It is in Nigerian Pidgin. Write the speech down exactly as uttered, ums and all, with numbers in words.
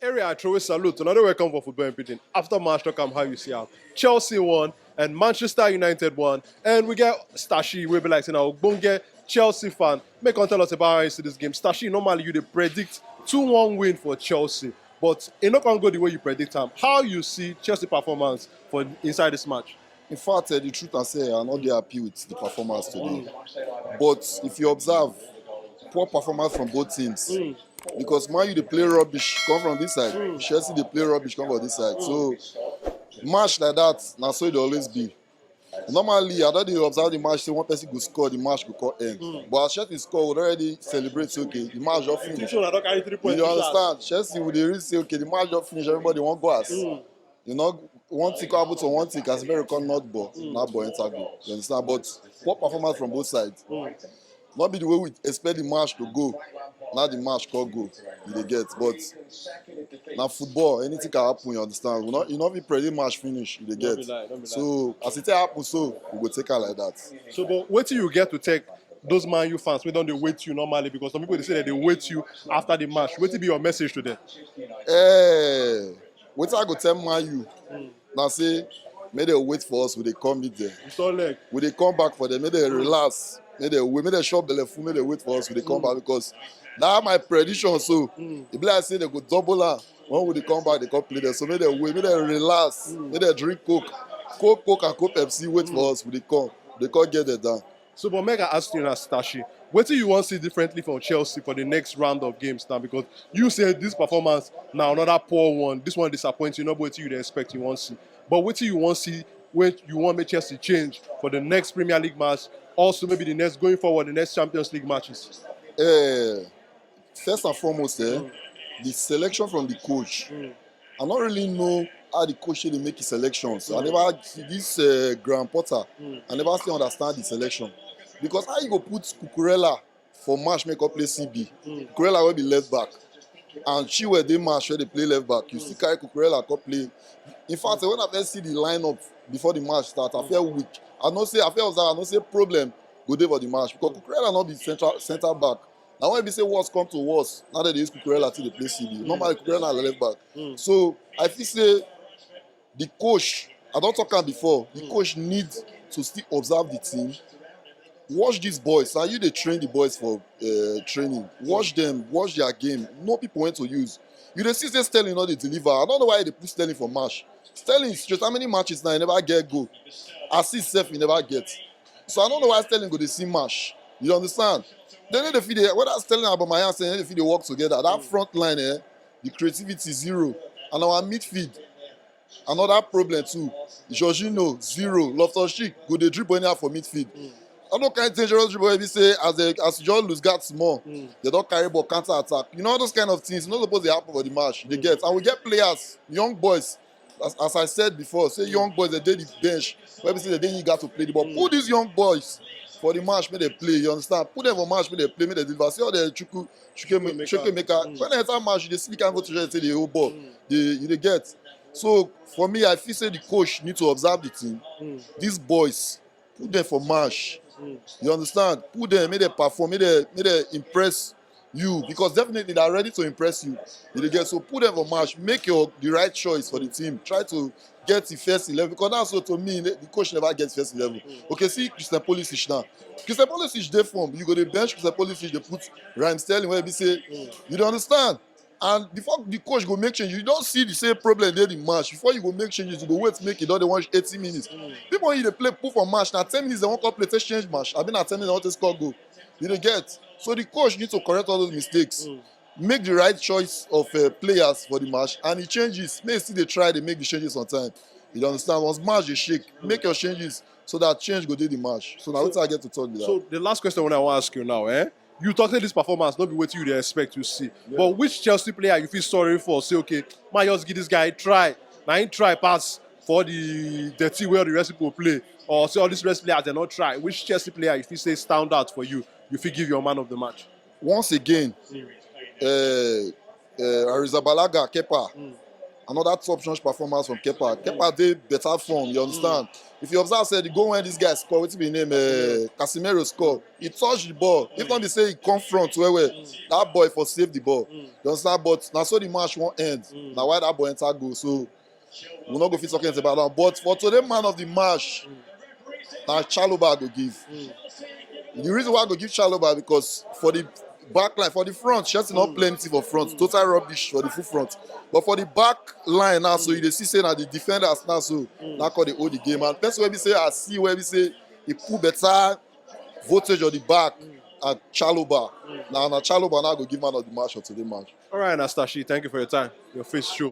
Area, I throw a salute. Another welcome for Football and Pidgin. After match, talk am how you see am. Chelsea won and Manchester United won. And we get Stashi, we be like, you know, Bonge Chelsea fan. Make come tell us about how you see this game. Stashi, normally you dey predict two one win for Chelsea. But e no come go the way you predict am. How you see Chelsea performance for inside this match? In fact, uh, the truth I say, I'm not dey happy with the performance today. But if you observe, poor performance from both teams. Because Man U dey play rubbish, come from this side. Chelsea dey play rubbish, come from this side. So match like that, na so e dey always be. Normally, I don dey observe the match, say one person go score, the match go come end. But as Chelsea score, we already celebrate, say, okay, the match don finish. Chelsea don carry three points. You understand? Chelsea, we dey really say, okay, the match don finish, everybody wan go house. You know, one thing come happen to one thing, Casemiro come knock ball, knock ball enter goal. You understand? But poor performance from both sides. Not be the way we expect the match to go. Now the match come go, you dey get. But na football, anything can happen, you understand? We not, you not be predict match finish, you dey No be get. lie, no be lie. So as it happen, so we go take her like that. So, but wetin you get to take those Man U fans wey don dey wait you normally, because some people dey say that they wait you after the match. Wetin be your message to them? Eh, wetin I go tell Man U na say make dem wait for us, we dey come meet them. It's all leg. We dey come back for them, make dem relax, make dem wait, make dem chop belle full, make dem wait for us, we dey come back because that my prediction so e be like say dem go double am when we dey come back, dey come play them. So make dem wait, make dem relax, make dem drink coke, coke, coke and coke Pepsi, wait for us, we dey come, dey come get them down. So, but make I ask you now, Stashi, wetin you wan see differently from Chelsea for the next round of games now? Because you say this performance na another poor one. This one disappoint you, not wetin you dey expect you wan see. But wetin you wan see, wey you wan make Chelsea change for the next Premier League match, also maybe the next, going forward, the next Champions League matches? Eh, first and foremost, eh, the selection from the coach. I don't really know how the coach dey make his selections. I never see this uh, Graham Potter. I never still understand the selection because how you go put Cucurella for match make up play C B. Cucurella will be left back, and Chilwell dey match where they play left back. You still carry Cucurella come play. In fact, when I first see the lineup before the match start, I felt weak. I know say I felt that I know say problem go dey for the match because Cucurella not be central center back. Now when we say worse come to worse, now that they use Cucurella to the play C B. Normally Cucurella na left back. So I feel say the coach, I don't talk am before. The coach need to still observe the team. Watch these boys. Now you dey train the boys for uh, training. Watch them. Watch their game. Know people when to use. You dey see say Sterling not dey deliver. I don't know why they put Sterling for match. Sterling straight how many matches now? He never get goal. Assist sef he never get. So I don't know why Sterling go dey see match. You understand? They need to feed the whether Sterling and Aubameyang say they need to feed the work together. That front line, eh, the creativity zero, and our midfield another problem too. Jorginho zero, Loftus-Cheek go dey dribble anyhow for midfield. I don't kind dangerous dribble wey be say as a as you just lose guard small, they don carry ball counter attack. You know all those kind of things no suppose dey happen for the match. They get and we get players, young boys. As, as I said before, say young boys they dey the bench. Wey be say they dey eager to play the ball. Put these young boys for the match make they play. You understand? Put them for match make they play, make they deliver. See all the Chuku Chukwuemeka. When they enter match, you dey see the kind of position say they hold ball. They you dey get. So for me, I feel say the coach need to observe the team. These boys, put them for match. You understand? Put them, make them perform, make them, make them impress you because definitely they're ready to impress you. You dey get so put them for match, make your the right choice for the team. Try to get the first eleven because that's what to me the the coach never gets first eleven. Okay, see Christian Pulisic now. Christian Pulisic dey form. You go dey bench Christian Pulisic, dey put Raheem Sterling wey be say you dey understand. And before the coach go make change, you don see the same problem dey the match. Before you go make changes, you go wait make e don dey wan reach eighty minutes. People when you dey play put for match na ten minutes dem wan come play take change match. Abi na ten minutes dem wan take score goal. You dey get. So the coach need to correct all those mistakes. Make the right choice of uh, players for the match and the changes. Make e still dey try dey make the changes on time. You dey understand? Once match dey shake, make your changes so that change go dey the match. So na wetin I get to talk be that. So the last question wey I wan ask you now, eh? You talk say this performance no be wetin you dey expect to see. But which Chelsea player you feel sorry for? Say, okay, man, just give this guy a try. Na him try pass for the dirty way all the rest people play. Or say all these rest players they not try. Which Chelsea player you feel say stand out for you? You feel give your man of the match. Once again, uh, uh, Arrizabalaga, Kepa, Another top notch performance from Kepa. Kepa dey better form, you understand? If you observe, say the goal when this guy score, wetin be him name, uh, Casemiro score. He touch the ball. If not be say he come front well well, that boy for save the ball. You understand? But na so the match wan end. Na why that boy enter goal. So we no go fit talk anything about that. But for today, man of the match, na Chalobah I go give. The reason why I go give Chalobah, because for the back line, for the front, Chelsea not plenty for front. Total rubbish for the full front. But for the back line now, so you dey see say na the defenders now, so now call dey hold the game. And person wey be say I see, wey be say he put better voltage on the back, and Chalobah. Now, na Chalobah now go give man of the match for today match. All right, Nastashi, thank you for your time. Your face show.